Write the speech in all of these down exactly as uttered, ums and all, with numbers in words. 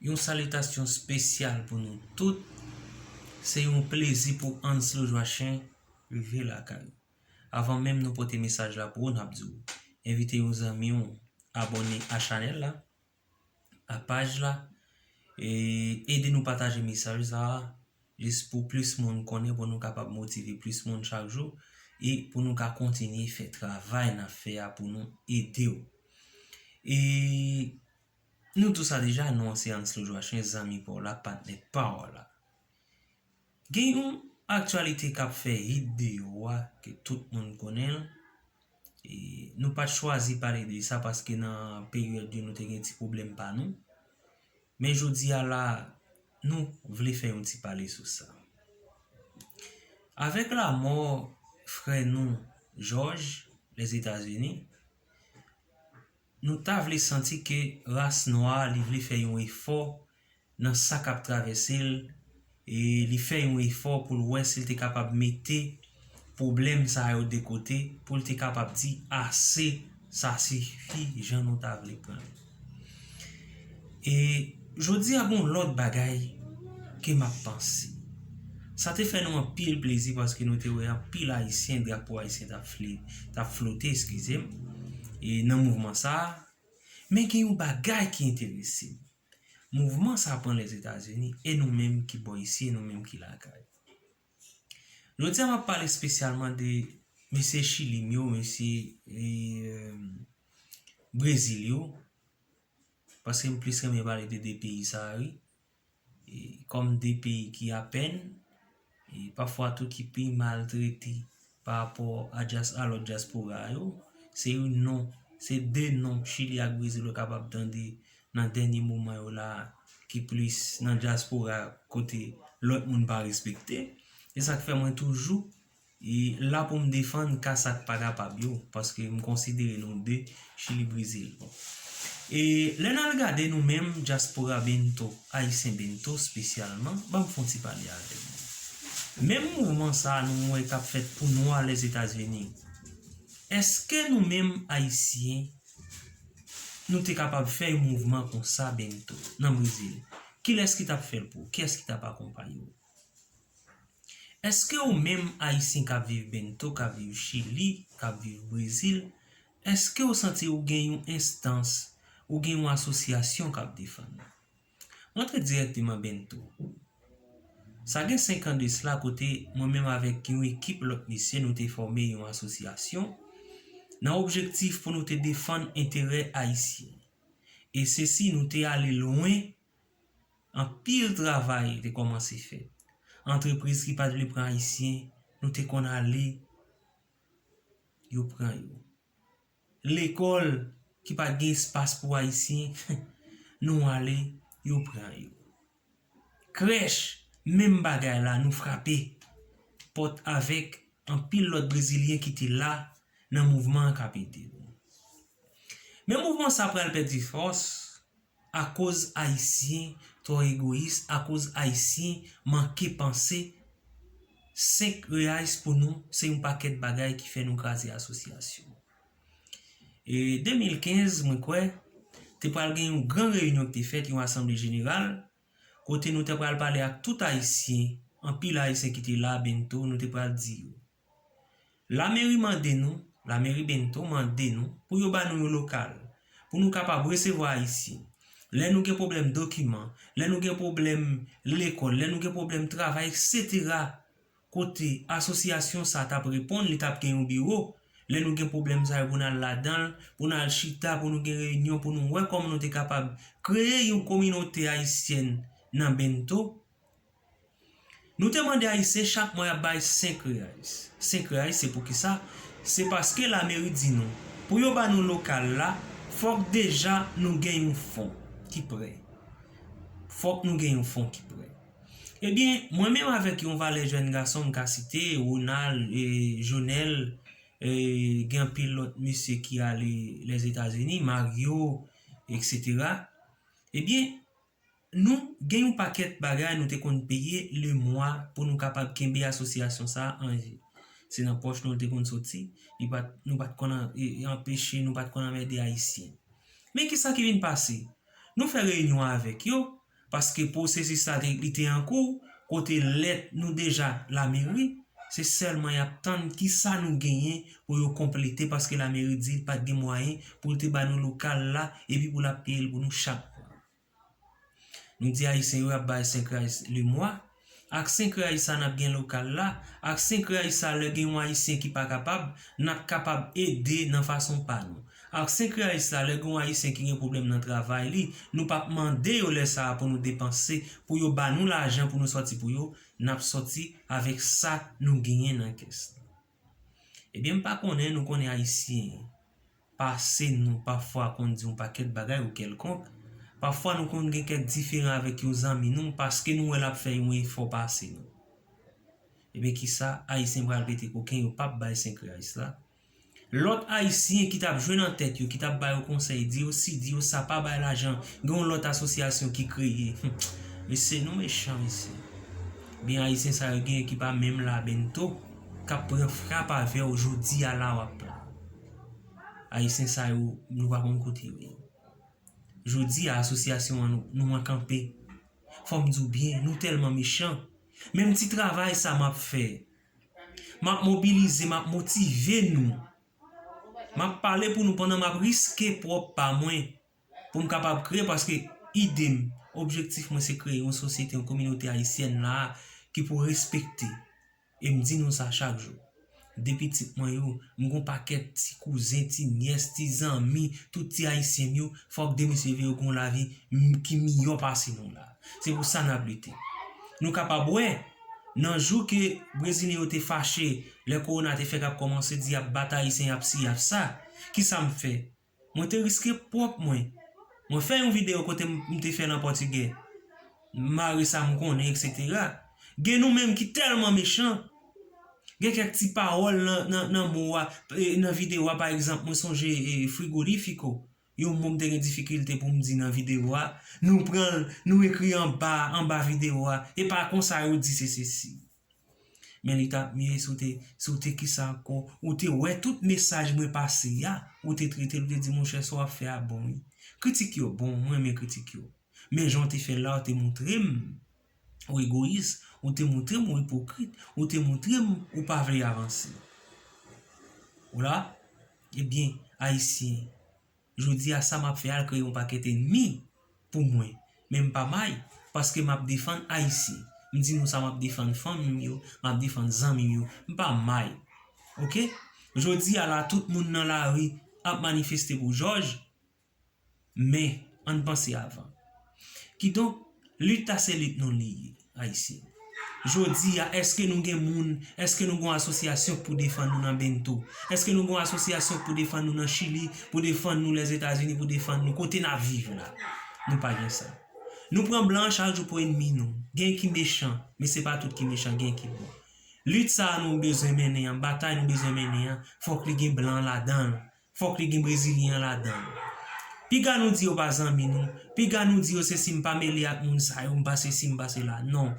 Yon salitasyon espesyal pou nou tout. Se yon plezi pou Anslo Joachim rive lakay ou. Avan menm nou pote mesaj la pou ou, n ap di w, envite yon zanmi w abòne a chanèl la, a paj la, e ede nou pataje mesaj sa a, jis pou plis moun konnen, pou nou kapab motive plis moun chak jou, e pou nou ka kontinye fè travay n ap fè a pou nou ede w. E nou di w sa deja, non an se Anslo Joachim, zanmi pa w la, patnè pa w la. Gen yon aktyalite k ap fè hit deyò a, ke tout moun konnen l. E nou pa t chwazi pale de sa paske nan peryòd yo nou te gen ti pwoblèm pa nou. Men jodi a la, nou vle fè yon ti pale sou sa. Avèk lamò frè nou Jòj, Lèzetazini, nou ta vle santi ke ras nwa a, li vle fè yon efò nan sa k ap travèse l, e li fè yon efò pou l wè si l te kapab mete pwoblèm sa yo de kote, pou l te kapab di ase, sa sifi, jan nou ta vle pran l. E jodi a, gen yon lòt bagay ke m ap panse. Sa te fè nou anpil plezi paske nou te wè anpil Ayisyen, drapo ayisyen t ap fle-, t ap flote, eskize m, e nan mouvman sa a. Men gen yon bagay ki enterese m. Mouvman sa pran Lèzetazini, e nou menm ki bò isi, e nou menm ki lakay. Jodi a, m ap pale espesyalman de mesye Chili m yo, mesye, e, Brezil yo, paske m plis renmen pale de de peyi sa a, wi. E, kòm de peyi ki apèn, e, pafwa tou ki pi maltrete pa rapò a djas-, a lòt dyaspora yo, se yon non, se de non Chili ak Brezil ou kapab tande nan dènye moman yo la, ki plis nan dyaspora kote lòt moun pa respekte. E sa k fè mwen toujou, e, la pou m defann ka sa k pa kapab yo, paske m konsidere nou de Chili, Brezil. E lè n al gade nou menm dyaspora bento, ayisyen bento espesyalman, ban m fè yon ti pale avè nou. Menm mouvman sa a nou wè k ap fèt pou nwa Lèzetazini, èske nou menm ayisyen, nou te kapab fè yon mouvman konsa bento nan Brezil? Kilès ki t ap fè l pou ou? Kiyès ki t ap akonpaye w? Èske ou menm ayisyen k ap viv bento, k ap viv Chili, k ap viv Brezil, èske ou santi ou gen yon enstans, ou gen yon asosyasyon k ap defann ou? Antre dirèkteman bento. Sa gen senk an de sila kote mwen menm avèk yon ekip lòt mesye nou te fòme yon asosyasyon nan objektif pou nou te defann enterè ayisyen. E sesi nou te ale lwen, anpil travay te kòmanse fèt. Antrepriz ki pa t vle pran ayisyen, nou te konn ale, yo pran yo. Lekòl ki pa t gen espas pou ayisyen, nou ale, yo pran yo. Krèch, menm bagay la, nou frape pòt avèk anpil lòt brezilyen ki te la nan mouvman an k ap ede nou. Men mouvman sa pral pèdi fòs akoz ayisyen twò egoyis, akoz ayisyen manke panse senk reyais pou nou, se yon pakèt bagay ki fè nou kraze asosyasyon. E de mil kenz, mwen kwè, te pral gen yon gran reyinyon ki te fèt, yon asanble jeneral, kote nou te pral pale ak tout ayisyen, anpil ayisyen ki te la, bento, nou te pral di yo. Lameri mande nou, lameri bento mande nou, pou yo ba nou yon lokal, pou nou kapab resevwa ayisyen. Lè nou gen pwoblèm dokiman, lè nou gen pwoblèm lekòl, lè nou gen pwoblèm travay, etsetera, kote asosyasyon sa t ap reponn, li t ap gen yon biwo. Lè nou gen pwoblèm sa yo pou n al ladan l, pou n al chita, pou nou gen reyinyon, pou nou wè kòman nou te kapab kreye yon kominote ayisyèn nan bento. Nou te mande ayisyen chak mwa y ap bay senk reyais. Senk reyais, se poukisa? Se paske lameri di nou, pou yo ba nou lokal la, fòk deja nou gen yon fon ki prè. Fòk nou gen yon fon ki prè. Ebyen, mwen menm avèk yon valè jèn gason m ka site, Ronald, e, Jonel, e, gen anpil lòt mesye ki ale Lèzetazini, Mario, etsetera. Ebyen, nou gen yon pakèt bagay nou te konn peye lemwa pou nou kapab kenbe asosyasyon sa a an vi. Se nan pòch nou l te konn soti, li pa t, nou pa t konn an-, e, e anpeche, nou pa t konn anmède ayisyen. Men kisa ki vin pase? Nou fè reyinyon avèk yo, Paske pwosesis la te, li te an kou, kote lèt nou deja lameri, se sèlman y ap tann kisa nou genyen pou yo konplete, paske lameri di l pa t gen mwayen pou l te ba nou lokal la, epi pou l ap peye l pou nou chak mwa. Nou di Ayisyen yo ap bay senk reais lemwa. Ak senk reais sa n ap gen lokal la, ak senk reais sa lè gen yon Ayisyen ki pa kapab, n ap kapab ede nan fason pa nou. Ak senk reais la, lè gen yon Ayisyen ki gen pwoblèm nan travay li, nou p ap mande yo lè sa a pou nou depanse, pou yo ba nou lajan pou nou sòti pou yo, n ap sòti avèk sa nou genyen nan kès la. Ebyen, m pa konnen, nou konnen Ayisyen pase nou pafwa konn di yon pakèt bagay ou kèlkonk. Pafwa nou konn gen kèk diferan avèk yon zanmi nou paske nou wè l ap fè yon efò pase nou. Ebyen, kisa Ayisyen pral pete koken, yo p ap bay senk reais la. Lòt Ayisyen ki t ap jwe nan tèt yo, ki t ap ba yo konsèy, di yo si, di yo sa, pa bay lajan, gen yon lòt asosyasyon ki kreye. Mesye, nou mechan, mesye. Byen, Ayisyen sa yo gen ki pa menm la bento, k ap pran frap avè w jodi a la w ap la. Ayisyen sa yo, nou pa konn kote yo ye. Jodi a, asosyasyon an, nou, nou an kanpe. Fò m di w byen, nou tèlman mechan. Menm ti travay sa m ap fè, m ap mobilize, m ap motive nou. M ap pale pou nou pandan m ap riske pwòp pa mwen pou m kapab kreye, paske ide m, objektif mwen se kreye yon sosyete, yon kominote ayisyèn la a ki pou respekte. E m di nou sa chak jou. De pitit mwen yo, m gon pakèt ti kouzen, ti nyès, ti zanmi, tout ti ayisyen m yo, fòk de mesye vye yo gon lavi m, ki miyò pase nou la. Se pou sa n ap lite. Nou kapab wè, nan jou ke Brezilyen yo te fache, lè kowona te fèk ap kòmanse di y ap bat Ayisyen, y ap si, y ap sa, kisa m fè? Mwen te riske pwòp mwen. Mwen fè yon videyo kote m, m te fè l an pòtigè. M mare sa m konnen, etsetera. Gen nou menm ki tèlman mechan. Gen kèk ti pawòl nan, nan, nan mo a, e, nan videyo a, pa egzanp, mwen sonje, e, frigolífico. Yon mo m te gen difikilte pou m di nan videyo a. Nou pran l, nou ekri anba, anba videyo a. E pa konsa yo di se sesi. Men li t ap mye si w te, si w te kisa ankò, ou te wè tout mesaj mwen pase a, ou te trete l, ou te di, monchè, sa w ap fè a bon, wi. Kritik yo bon, mwen renmen kritik yo. Men jan w te fè l la, ou te montre m ou egoyis, ou te montre m ou ipokrit, ou te montre m ou pa vle avanse. Ou la, ebyen, Ayisyen, jodi a, sa m ap fè a, l kreye yon pakèt ènmi pou mwen. Men m pa may, paske m ap defann Ayisyen. M di nou sa, m ap defann fanmi m yo, m ap defann zanmi m yo. M pa may. Oke? Jodi a la, tout moun nan lari ap manifeste pou Jòj, men ann panse avan. Kidonk, lit la se lit nou li ye, Ayisyen. Jodi a, èske nou gen moun, èske nou gen yon asosyasyon k pou defann nou nan Bento? Èske nou gen yon asosyasyon k pou defann nou nan Chili, pou defann nou Lèzetazini, pou defann nou kote n ap viv la? Nou pa gen sa. Nou pran blan chak jou pou ènmi nou. Gen ki mechan, men se pa tout ki mechan, gen ki bon. Lit sa a nou bezwen mennen an, batay nou bezwen mennen an, fòk li gen blan ladan l. Fòk li gen Brezilyen an ladan l. Piga nou di yo pa zanmi nou, piga nou di yo sesi, m pa mele ak moun sa yo, m pa sesi, m pa sela. Non.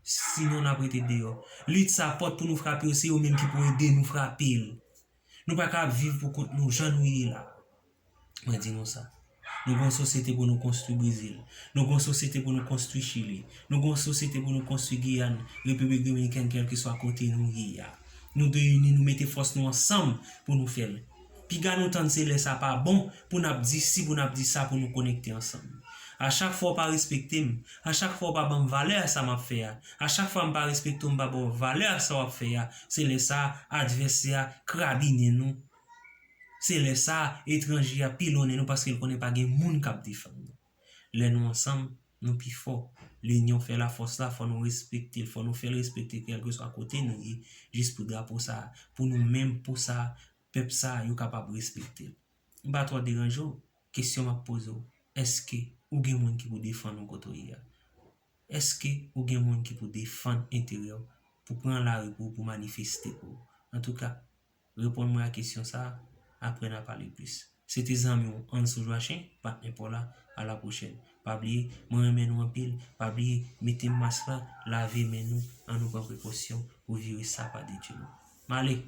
Sinon, n ap rete deyò. Lit sa, pòt pou nou frape yo, se yo menm ki pou ede nou frape l. Nou pa ka ap viv pou kont nou, jan nou ye la. Mwen di nou sa. Nou gen yon sosyete pou nou konstwi Brezil. Nou gen yon sosyete pou nou konstwi Chili. Nou gen yon sosyete pou nou konstwi Giyàn, Repiblik Dominikèn, kèlkeswa kote nou ye a. Nou deyini, nou mete fòs nou ansanm pou nou fè l. Piga nou tann se lè sa pa bon pou n ap di si, pou n ap di sa, pou nou konekte ansanm. A chak fwa w pa respekte m, a chak fwa w pa ban m valè a sa m ap fè a, a chak fwa m pa respekte w, m pa ba w valè a sa w ap fè a, se lè sa a, advèsè a krabinen nou. Se lè sa a, etranje a pilonnen nou paske l konnen pa gen moun k ap defann nou. Lè nou ansanm, nou pi fò. Linyon fè lafòs la, fò nou respekte l, fò nou fè l respekte kèlkeswa kote nou ye, jis pou drapo sa a, pou nou menm, pou sa a, pèp sa a, yo kapab respekte l. M pa twò deranje w, kesyon m ap poze w, èske ou gen moun ki pou defann ou kote w ye a? Èske ou gen moun ki pou defann enterè w, pou pran lari pou ou, pou manifeste pou ou? Antouka, reponn mwen a kesyon sa a, apre n a pale plis. Se te zanmi w Anso Joachin, patnè pa w la, a la pwochèn. Pa bliye, mwen renmen nou anpil, pa bliye, mete mas la, lave men nou, ann nou pran prekosyon pou viris sa pa detwi nou. M ale!